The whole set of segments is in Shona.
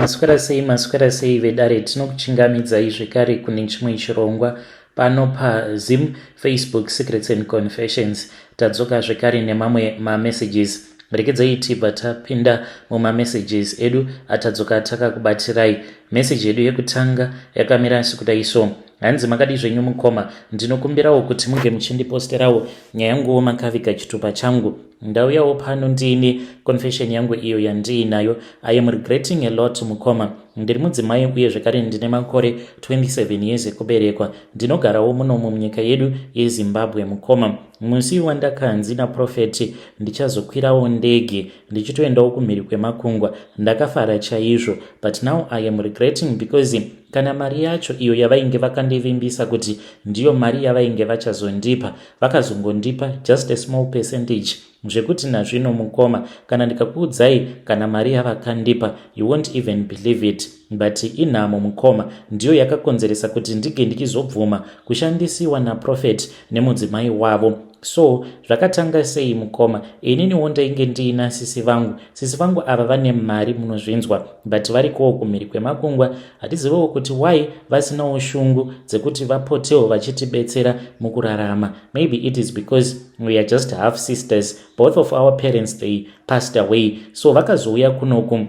Maswera sei, maswera sei vedare, tinokuchingamidzai zvekare kune chimwe chirongwa pano paZim Facebook Secrets and Confessions. Tadzoka zvekare nemamwe mamessages. Rekedzai tibva tapinda mumamessages edu atadzoka takakubatirai. Message yedu yekutanga yakamira sekudai so. Hanzi makadii zvenyu mukoma, ndinokumbirawo kuti munge muchindiposterawo nyaya yanguwo makaviga chitupa changu. Ndauyawo pano ndiine confession yangu iyo yandiinayo. I am regretting a lot mukoma. Ndiri mudzimai uye zvekare ndine makore 27 years ekuberekwa. Ndinogarawo munomu munyika yedu yeZimbabwe mukoma. Musi wandakanzi naprofeti ndichazokwirawo ndege ndichitoendawo kumhiri kwemakungwa ndakafara chaizvo, but now I am regretting because kana mari yacho iyo yavainge vakandivimbisa kuti ndiyo mari yavainge vachazondipa, vakazongondipa just a small percentage, zvekuti nazvino mukoma, kana ndikakuudzai kana mari yavakandipa, you won't even believe it. But inhamo mukoma, ndiyo yakakonzeresa kuti ndinge ndichizobvuma kushandisiwa naprofeti nemudzimai wavo. So zvakatanga sei mukoma? Ininiwo ndainge ndiina sisi vangu. Sisi vangu ava vane mari, munozvinzwa, but varikowo kumhiri kwemakungwa. Hatizivewo kuti why vasinawo shungu dzekuti vapotewo vachitibetsera mukurarama. Maybe it is because we are just half sisters. Both of our parents, they passed away. So vakazouya kunoku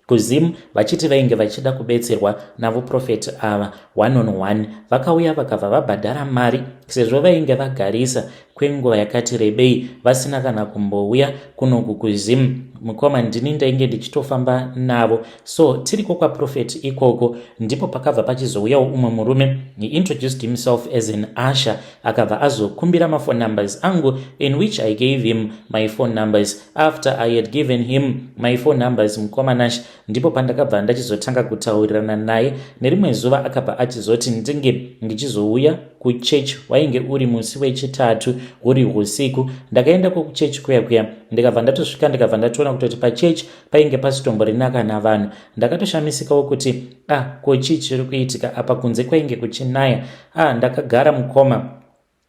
kuZim vachiti vainge vachida kubetserwa navo profeti ava one on one. Vakauya vakabva vabhadhara mari, sezvo vainge vagarisa kwenguva yakati rebei vasina kana kumbouya kunoku kuZim. Mukoma, ndini ndainge ndichitofamba navo. So tiriko kwaprofeti ikoko, ndipo pakabva pachizouyawo umwe murume. He introduced himself as an usher, akabva azokumbira maphone numbers angu, in which I gave him my phone numbers. After I had given him my phone numbers, mukoma Nash, ndipo pandakabva ndachizotanga kutaurirana naye. Nerimwe zuva akabva achizoti ndinge ndichizouya kuchechi. Wainge uri musi wechitatu, huri usiku. Ndakaenda kuchechi kuya kuya, ndikabva ndatosvika, ndikabva ndatoona kutoti pachechi painge pasitomborina kana vanhu. Ndakatoshamisikawo kuti, ah, ko chii chiri kuitika apa? Kunze kwainge kuchinaya. Ah, ndakagara mukoma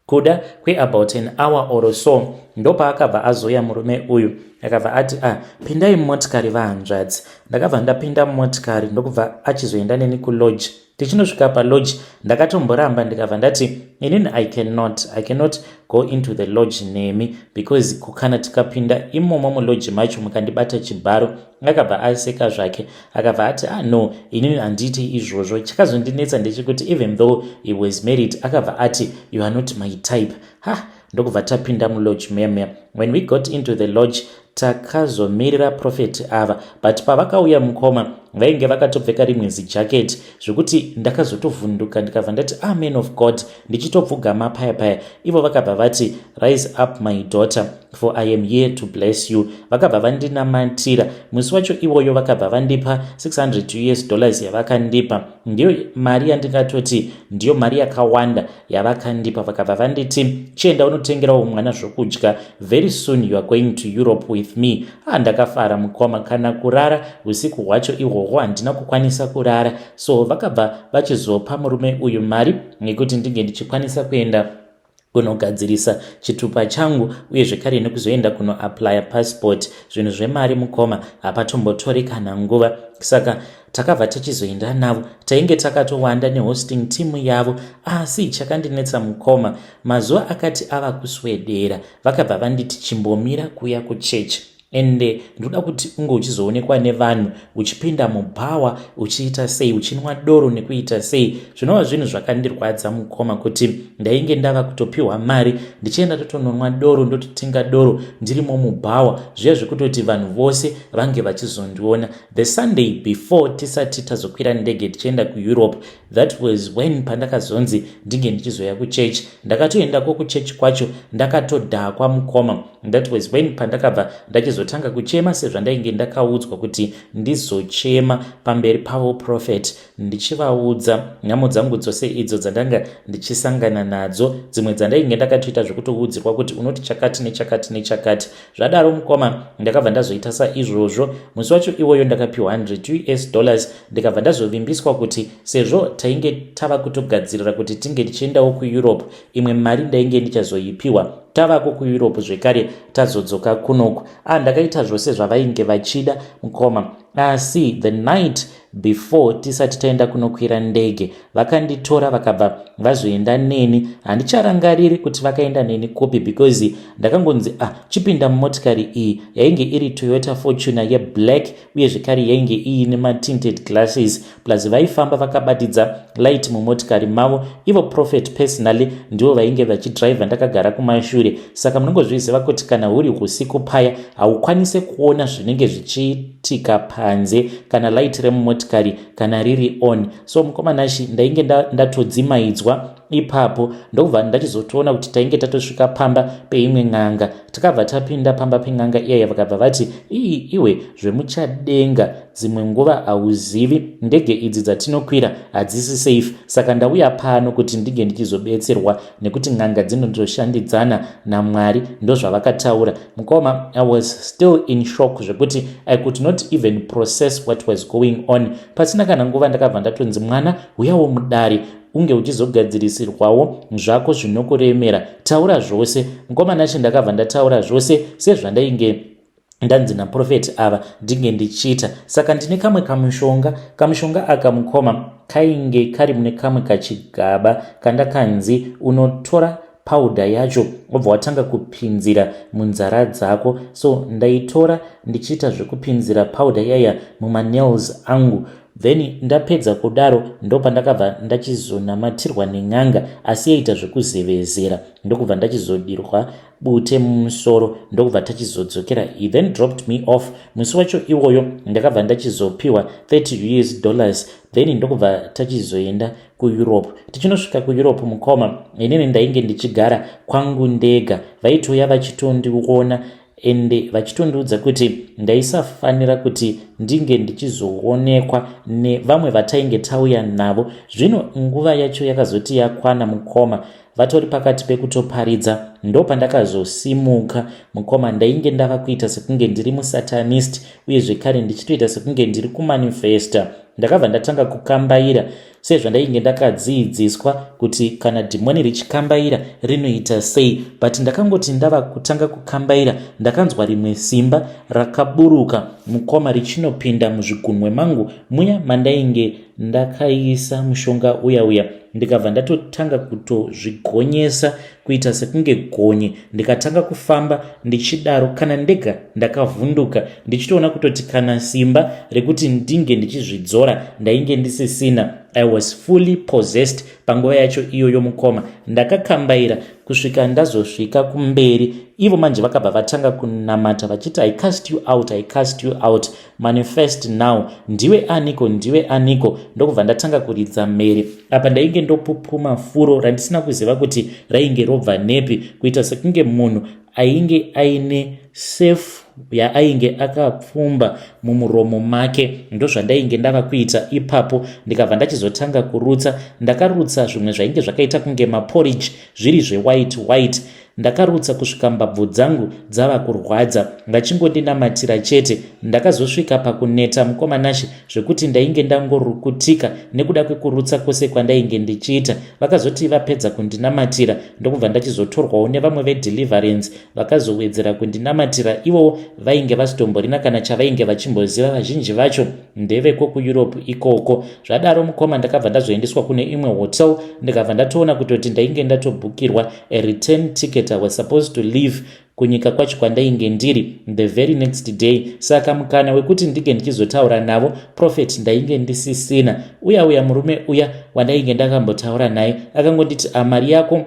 kuda kweabout an hour or so, ndopaakabva azoya murume uyu. Akabva ati, "Ah, pindai mumotikari, vahanzvadzi." Ndakabva ndapinda mumotikari, ndokubva achizoenda neni kulodge. Tichinosvika palodge, ndakatomboramba, ndikabva ndati, "Inini I cannot go into the lodge nemi, because kana tikapinda imomo mulodge macho mukandibata chibharo." Akabva aseka zvake, akabva ati, "Ah, no, inini handiiti izvozvo." Chakazondinetsa ndechekuti even though he was married, akabva ati, "You are not my type." Ha, ndokubva tapinda mulodge meme. When we got into the lodge, takazomirira profeti ava, but pavakauya mukoma, vainge vakatopfeka rimwe zijaketi, zvekuti ndakazotovhunduka, ndikabva ndati, "Ah, man of God," ndichitopfugama paya paya. Ivo vakabva vati, "Rise up, my daughter, for I am here to bless you." Vakabva vandinamatira. Musi wacho iwoyo vakabva vandipa 600 US dollars. Yavakandipa ndiyo mari yandingatoti ndiyo mari yakawanda yavakandipa. Vakabva vanditi, "Chienda unotengerawo mwana zvokudya. Very soon you are going to Europe with me." Ah, ndakafara mukoma, kana kurara usiku hwacho ihwohwo handina kukwanisa kurara. So vakabva vachizopa murume uyu mari nekuti ndinge ndichikwanisa kuenda kunogadzirisa chitupa changu, uye zvekare nekuzoenda kunoapplya passport. Zvinhu zvemari mukoma hapatombotori kana nguva. Saka takabva tichizoenda navo, tainge takatowanda nehosting team yavo. Asi chakandinetsa mukoma, mazuva akati ava kuswedera, vakabva vanditi, "Chimbomira kuya kuchechi, ende ndoda kuti unge uchizoonekwa nevanhu uchipinda mubhawa, uchiita sei, uchinwa doro nekuita sei." Zvinova zvinhu zvakandirwadza mukoma, kuti ndainge ndava kutopiwa mari, ndichienda totononwa doro, ndototenga doro ndirimo mubhawa, zviya zvekutoti vanhu vose vange vachizondiona. The Sunday before tisati tazokwira ndege tichienda kuEurope, that was when pandakazonzi ndinge ndichizoya kuchechi. Ndakatoendako kuchechi kwacho ndakatodhakwa mukoma. That was when pandakabva ndachizotanga kuchema, sezvandainge ndakaudzwa kuti ndizochema pamberi pavo prophet, ndichivaudza nhamo dzangu dzose idzo dzandanga ndichisangana nadzo, dzimwe dzandainge ndakatoita zvekutoudzirwa kuti unoti chakati nechakati nechakati. Zvadaro mukoma, ndakabva ndazoita saizvozvo. Musi wacho iwoyo ndakapiwa 100 US dollars, ndikabva ndazovimbiswa kuti sezvo tainge tava kutogadzirira kuti tinge tichiendawo kuEurope, imwe mari ndainge ndichazoipiwa tavako kuEurope zvekare tazodzoka kunoku. A, ndakaita zvose zvavainge vachida mukoma. Asi the night before tisati taenda kunokwira ndege, vakanditora vakabva vazoenda neni. Handicharangariri kuti vakaenda neni kupi, because ndakangonzi, "Ah, chipinda mumotikari iyi." Yainge iri Toyota Fortuner yeblack, uye zvekare yainge iine matinted glasses, plus vaifamba vakabatidza light mumotikari mavo. Ivo prophet personally ndivo vainge vachidhiraivha, ndakagara kumashure. Saka munongozviziva kuti kana huri usiku paya, haukwanisi kuona zvinenge zvichiitika panze kana light remumotikari kana riri on. So mukoma Nashi, ndainge ndatodzimaidzwa ipapo, ndokubva ndachizotoona kuti tainge tatosvika pamba peimwe n'anga. Takabva tapinda pamba pen'anga iyaya, vakabva vati, "Ii, iwe, zvemuchadenga dzimwe nguva hauzivi. Ndege idzi dzatinokwira hadzisi safe, saka ndauya pano kuti ndinge ndichizobetserwa, nekuti n'anga dzinotoshandidzana naMwari." Ndozvavakataura, mukoma. I was still in shock zvekuti I could not even process what was going on. Pasina kana nguva, ndakabva ndatonzi, "Mwana, uyawo mudare, unge uchizogadzirisirwawo zvako zvinokuremera. Taura zvose." Mukoma Nachi, ndakabva ndataura zvose sezvandainge ndanzi naprofeti ava ndinge ndichiita. Saka ndine kamwe kamushonga. Kamushonga aka, mukoma, kainge kari mune kamwe kachigaba kandakanzi unotora powder yacho, wobva watanga kupinzira munzara dzako. So ndaitora ndichiita zvekupinzira powder yaya mumanails angu. Then ndapedza kudaro, ndopandakabva ndachizonamatirwa nen'anga, asi yaita zvekuzevezera, ndokubva ndachizodirwa bute mumusoro, ndokubva tachizodzokera. He then dropped me off. Musi wacho iwoyo ndakabva ndachizopiwa 30 US dollars, then ndokubva tachizoenda kuEurope. Tichinosvika kuEurope, mukoma, inini ndainge ndichigara kwangu ndega. Vaitouya vachitondiona, ende vachitondiudza kuti ndaisafanira kuti ndinge ndichizoonekwa nevamwe vatainge tauya navo. Zvino nguva yacho yakazoti yakwana, mukoma, vatori pakati pekutoparidza, ndopandakazosimuka. Mukoma, ndainge ndava kuita sekunge ndiri musatanist, uye zvekare ndichitoita sekunge ndiri kumanifesta. Ndakabva ndatanga kukambaira sezvandainge ndakadzidziswa kuti kana dhimoni richikambaira rinoita sei. But ndakangoti ndava kutanga kukambaira, ndakanzwa rimwe simba rakaburuka, mukoma, richinopinda muzvigunwe mangu muya mandainge ndakaisa mushonga uya uya. Ndikabva ndatotanga kutozvigonyesa kuita sekunge gonye, ndikatanga kufamba ndichidaro. Kana ndega ndakavhunduka, ndichitoona kutoti kana simba rekuti ndinge ndichizvidzora ndainge ndisisina. I was fully possessed panguva yacho iyoyo. Mukoma, ndakakambaira kusvika ndazosvika kumberi. Ivo manje vakabva vatanga kunamata vachiti, "I cast you out, I cast you out, manifest now. Ndiwe aniko? Ndiwe aniko?" Ndokubva ndatanga kuridza mhere. Apa ndainge ndopupuma furo randisina kuziva kuti rainge robva nepi, kuita sekunge munhu ainge aine sefu yaainge akapfumba mumuromo make. Ndozvandainge ndava kuita ipapo. Ndikabva ndachizotanga kurutsa. Ndakarutsa zvimwe zvainge zvakaita kunge maporridge, zviri zvewhite white. Ndakarutsa kusvika mbabvu dzangu dzava kurwadza, vachingondinamatira chete. Ndakazosvika pakuneta, mukoma Nashi, zvekuti ndainge ndangorukutika nekuda kwekurutsa kwose kwandainge ndichiita. Vakazoti vapedza kundinamatira, ndokubva ndachizotorwawo nevamwe vedeliverance, vakazowedzera kundinamatira. Ivowo vainge vasitomborina kana chavainge vachimboziva. Vazhinji vacho ndeveko kuEurope ikoko. Zvadaro, mukoma, ndakabva ndazoendeswa kune imwe hotel. Ndikabva ndatoona kutoti ndainge ndatobhukirwa a return ticket. I was supposed to leave kunyika kwacho kwandainge ndiri the very next day. Saka mukana wekuti ndinge ndichizotaura navo prophet ndainge ndisisina. Uya uya murume uya wandainge ndakambotaura naye akangonditi, "Amari yako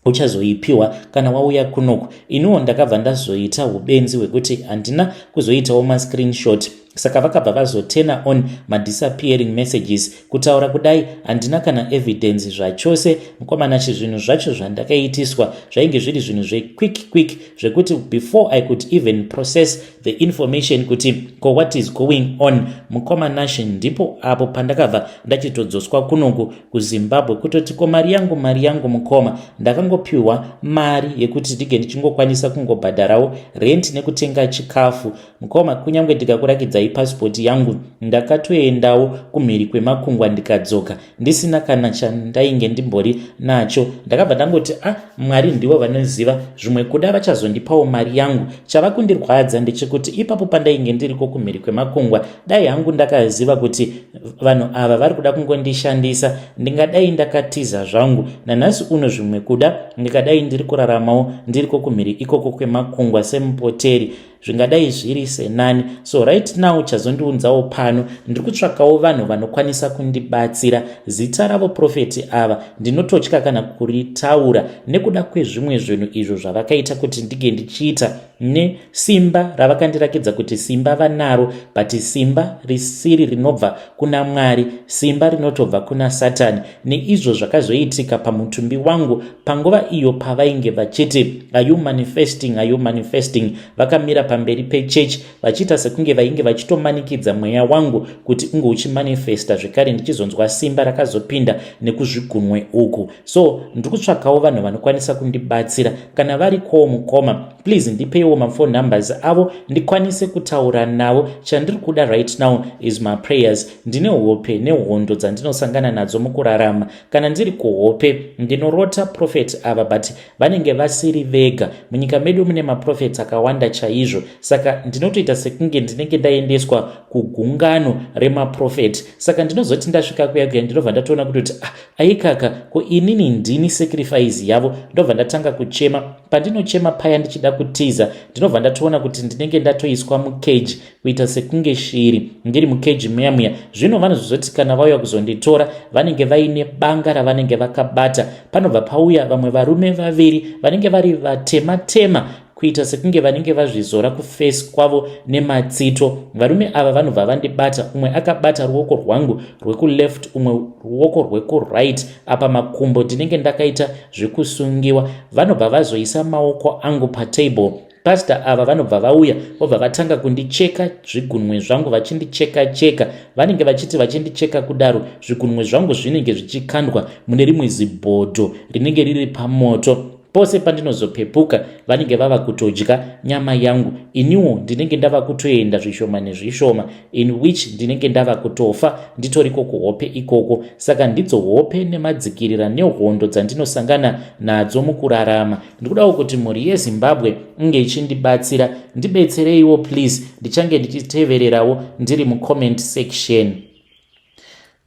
uchazoipiwa kana wauya kunoku." Iniwo ndakabva ndazoita ubenzi hwekuti handina kuzoitawo mascreenshot, saka vakabva vazoturn on madisappearing messages. Kutaura kudai, handina kana evidence zvachose, mukoma Nashi. Zvinhu zvacho zvandakaitiswa zvainge zviri zvinhu zvequick quick, zvekuti before I could even process the information kuti ko what is going on, mukoma Nashi, ndipo apo pandakabva ndachitodzoswa kunoku kuZimbabwe. Kutoti, "Ko mari yangu, mari yangu?" Mukoma, ndakangopiwa mari yekuti ndige ndichingokwanisa kungobhadharawo rent nekutenga chikafu. Mukoma, kunyange ndikakurakidzai Ndakakutumidzai pasipoti yangu, ndakatoendawo kumhiri kwemakungwa ndikadzoka ndisina kana chandainge ndimbori nacho. Ndakabva ndangoti, "A ah, Mwari ndivo vanoziva, zvimwe kuda vachazondipawo mari yangu." Chava kundirwadza ndechekuti ipapo pandainge ndiriko kumhiri kwemakungwa, dai hangu ndakaziva kuti vanhu ava vari kuda kungondishandisa, ndingadai ndakatiza zvangu. Nanhasi uno zvimwe kuda ndikadai ndiri kuraramawo ndiriko kumhiri ikoko kwemakungwa semupoteri, zvingadai zviri senani. So right now chazondiunzawo pano, ndiri kutsvakawo vanhu vanokwanisa kundibatsira. Zita ravo prophet ava ndinototya kana kuritaura nekuda kwezvimwe zvinhu izvo zvavakaita kuti ndinge ndichiita, nesimba ravakandirakidza kuti simba vanaro, but simba risiri rinobva kuna Mwari, simba rinotobva kuna Satani, neizvo zvakazoitika pamutumbi wangu panguva iyo pavainge vachiti, "Are you manifesting? Are you manifesting?" Vakamira pamberi pechechi vachiita sekunge vainge vachitomanikidza mweya wangu kuti unge uchimanifesta zvekare, ndichizonzwa simba rakazopinda nekuzvigunwe uku. So ndiri kutsvakawo vanhu vanokwanisa kundibatsira. Kana varikowo mukoma, please ndipeiwo maphone numbers avo ndikwanise kutaura navo. Chandiri kuda right now is my prayers. Ndine hope nehondo dzandinosangana nadzo mukurarama. Kana ndiri kuhope ndinorota prophet ava, but vanenge vasiri vega. Munyika medu mune maprophets akawanda chaizvo, saka ndinotoita sekunge ndinenge ndaendeswa kugungano remaprofeti. Saka ndinozoti ndasvika kuya kuya, ndinobva ndatoona kutoti, "Ah, aikaka, ko inini ndini sacrifice yavo?" Ndobva ndatanga kuchema. Pandinochema paya ndichida kutiza, ndinobva ndatoona kuti ndinenge ndatoiswa mukeji, kuita sekunge shiri ndiri mukeji muya muya. Zvino vanozozoti kana vauya kuzonditora, vanenge vaine banga ravanenge vakabata. Panobva pauya vamwe varume vaviri vanenge vari vatema tema, kuita sekunge vanenge vazvizora kuface kwavo nematsito. Varume ava vanobva vandibata, umwe akabata ruoko rwangu rwekuleft, umwe ruoko rwekuright. Apa makumbo ndinenge ndakaita zvekusungiwa. Vanobva vazoisa maoko angu patable. Pastor ava vanobva vauya, vobva vatanga kundicheka zvigunwe zvangu, vachindicheka cheka. Vanenge vachiti vachindicheka kudaro, zvigunwe zvangu zvinenge zvichikandwa mune rimwe zibhodho rinenge riri pamoto. Pose pandinozopepuka, vanenge vava kutodya nyama yangu. Iniwo ndinenge ndava kutoenda zvishoma nezvishoma, in which ndinenge ndava kutofa nditoriko kuhope ikoko. Saka ndidzo hope nemadzikirira nehondo dzandinosangana nadzo mukurarama. Ndikudawo kuti mhuri yeZimbabwe inge ichindibatsira. Ndibetsereiwo please. Ndichange ndichitevererawo ndiri mucomment section.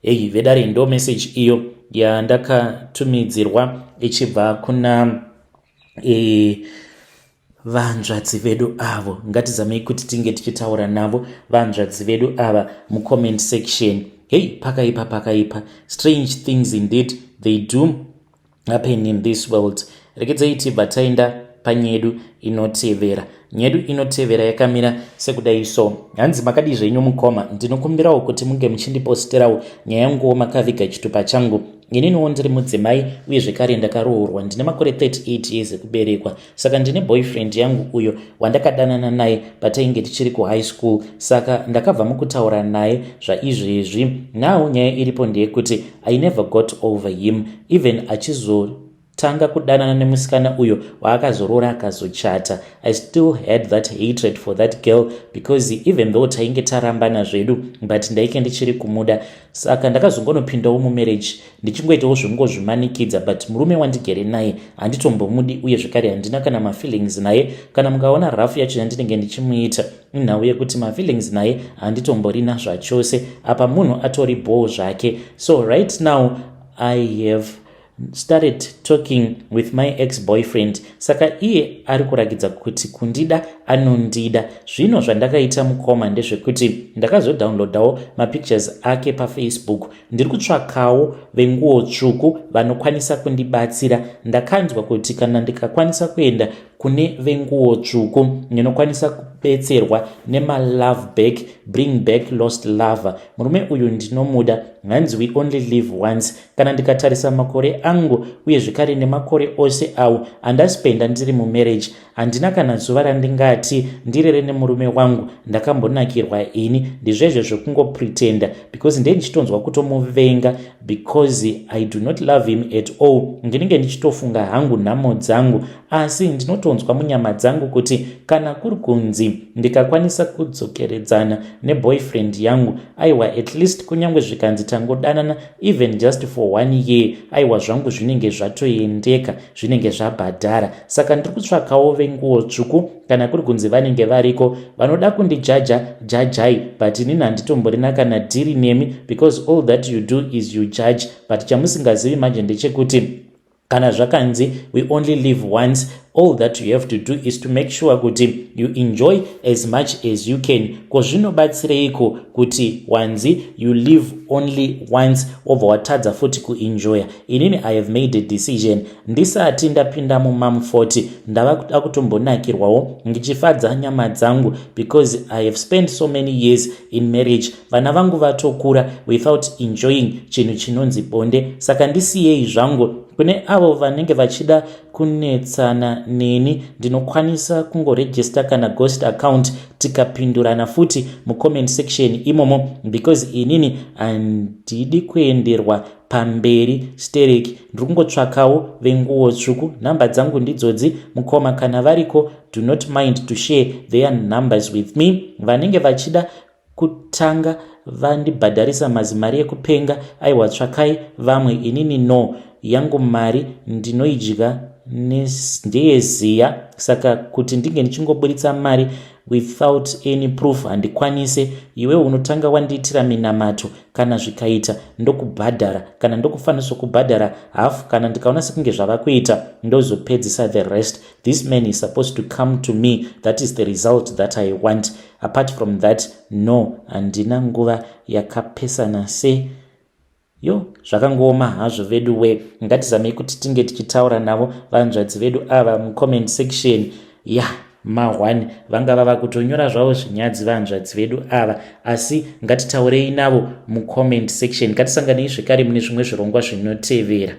Hei vedare, ndo message iyo yandakatumidzirwa ichibva kuna vanzvadzi vedu avo. Ngatizamei kuti tinge tichitaura navo vanzvadzi vedu ava mucomment section. Hei, pakaipa, pakaipa. Strange things indeed, they do happen in this world. Rekedzai tibva taenda panyedu inotevera. Nyedu inotevera yakamira sekudai so. Hanzi, "Makadii zvenyu mukoma? Ndinokumbirawo kuti munge muchindiposterawo nyaya yanguwo makaviga chitupa changu. Ininiwo ndiri mudzimai uye zvekare ndakaroorwa. Ndine makore 38 years ekuberekwa. Saka ndine boyfriend yangu uyo wandakadanana naye patainge tichiri kuhigh school. Saka ndakabva mukutaura naye zvaizvezvi. Now nyaya iripo ndeyekuti I never got over him, even achizotanga kudanana nemusikana uyo waakazoroora akazochata. I still had that hatred for that girl because even though tainge tarambana zvedu, but ndainge ndichiri kumuda. Saka ndakazongonopindawo mumarriage ndichingoitawo zvingozvimanikidza, but murume wandigere naye handitombomudi uye zvekare handina kana mafeelings naye. Kana mukaona rafu yacho yandinenge ndichimuita, inhau yekuti mafeelings naye handitomborina zvachose. Apa munhu atori bhoo zvake. So right now I have started talking with my ex boyfriend. Saka iye ari kurakidza kuti kundida anondida. Zvino zvandakaita mukoma ndezvekuti ndakazodownloadawo mapictures ake paFacebook. Ndiri kutsvakawo venguo tsvuku vanokwanisa kundibatsira. Ndakanzwa kuti kana ndikakwanisa kuenda kune venguo tsvuku, ndinokwanisa kubetserwa nemalove back, bring back lost lover. Murume uyu ndinomuda. Hanzi we only live once. Kana ndikatarisa makore angu uye zvekare nemakore ose awo andaspenda ndiri mumarriage, handina kana zuva randingati ndirere nemurume wangu ndakambonakirwa ini. Ndizvezvo zvekungopretenda because ndee ndichitonzwa kutomuvenga because I do not love him at all. Ndinenge ndichitofunga hangu nhamo dzangu, asi ndinotonzwa munyama dzangu kuti kana kuri kunzi ndikakwanisa kudzokeredzana Neboyfriend yangu, aiwa, at least kunyange zvikanzi tangodanana even just for one year, aiwa, zvangu zvinenge zvatoendeka, zvinenge zvabhadhara. Saka ndiri kutsvakawo venguo tsvuku. Kana kuri kunzi vanenge variko vanoda kundijaja, jajai, but inini handitomborina kana deal nemi, because all that you do is you judge. But chamusingazivi manje ndechekuti kana zvakanzi we only live once, all that you have to do is to make sure kuti you enjoy as much as you can. Ko zvinobatsireiko kuti wanzi you live only once, wobva watadza futi kuenjoya? Inini I have made a decision. Ndisati ndapinda mumam 40, ndava kuda kutombonakirwawo ndichifadza nyama dzangu, because I have spent so many years in marriage. Vana vangu vatokura without enjoying chinhu chinonzi bonde. Saka ndisiyei zvangu. Kune avo vanenge vachida kunetsana neni, ndinokwanisa kungorejista kana ghost account, tikapindurana futi mucomment section imomo, because inini handidi kuenderwa pamberi stereki. Ndiri kungotsvakawo venguo tsvuku. Nhamba dzangu ndidzodzi, mukoma. Kana variko, do not mind to share their numbers with me. Vanenge vachida kutanga vandibhadharisa mazimari ekupenga, aiwa, tsvakai vamwe. Inini no, yangu mari ndinoidya ndeyeziya. Saka kuti ndinge ndichingoburitsa mari without any proof, handikwanise. Iwe unotanga wandiitira minamato. Kana zvikaita, ndokubhadhara, kana ndokufanisa kubhadhara hafu. Kana ndikaona sekunge zvava kuita, ndozopedzisa the rest. This man is supposed to come to me. That is the result that I want. Apart from that, no, handina nguva yakapesana se yo. Zvakangooma hazvo vedu we. Ngatizamei kuti tinge tichitaura navo vanzvadzi vedu ava mucomment section ya. Yeah, ma1 vanga vava kutonyora zvavo zvinyadzi vanzvadzi vedu ava, asi ngatitaurei navo mucomment section. Ngatisanganei zvekare mune zvimwe zvirongwa zvinotevera.